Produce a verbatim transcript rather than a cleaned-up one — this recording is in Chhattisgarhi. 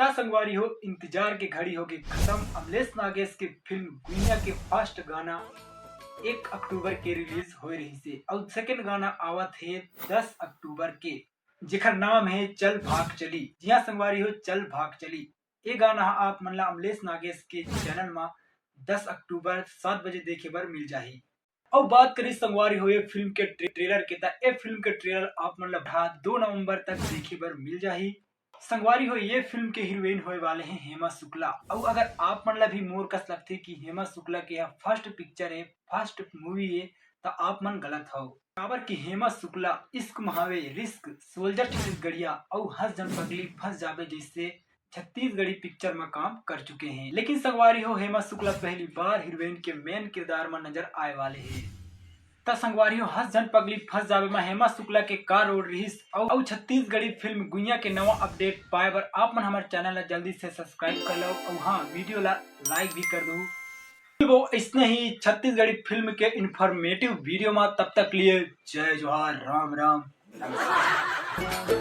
त संगवारी हो, इंतजार के घड़ी होगे खत्म। अमलेश नागेश के फिल्म गुइया के फर्स्ट गाना एक अक्टूबर के रिलीज होए रहिसे, अउ सेकंड गाना आवत हे दस अक्टूबर के, जेकर नाम हे चल भाग चली। जी हाँ संगवारी हो, चल भाग चली। ये गाना ह आप मन ला अमलेश नागेश के चैनल मा दस अक्टूबर सात बजे देखे बर मिल जाही। अउ बात करी संगवारी हो ये फिल्म के ट्रे-, ट्रेलर के, त ये फिल्म के ट्रेलर आप मन ला दो नवंबर तक देखे बर मिल जाही। संगवारी हो, ये फिल्म के हीरोइन होए वाले हैं हेमा शुक्ला। अउ अगर आप मन ला भी मोर कस लगथे कि हेमा शुक्ला के यह फर्स्ट पिक्चर है, फर्स्ट मूवी है, त आप मन गलत हो। काबर कि हेमा शुक्ला इश्क महावे रिस्क, सोल्जर छत्तीसगढ़िया अउ हंस झन पगली फंस जाबे जैसे छत्तीसगढ़ी पिक्चर में काम कर चुके हैं। लेकिन संगवारी हो, हेमा शुक्ला पहली बार हीरोइन के मेन किरदार में नजर आए वाले हैं। त संगवारी हो, हंस झन पगली फंस जाबे में हेमा शुक्ला के का रोल रहिस अउ, अउ छत्तीसगढ़ी फिल्म गुइया के नवा अपडेट पाए बर आप मन हमारे चैनल ला जल्दी से सब्सक्राइब कर लो अउ हाँ, वीडियो ला लाइक भी कर दो। वो इसने ही छत्तीसगढ़ी फिल्म के इन्फॉर्मेटिव वीडियो में, तब तक लिए जय जोहार, राम राम, नमस्कार।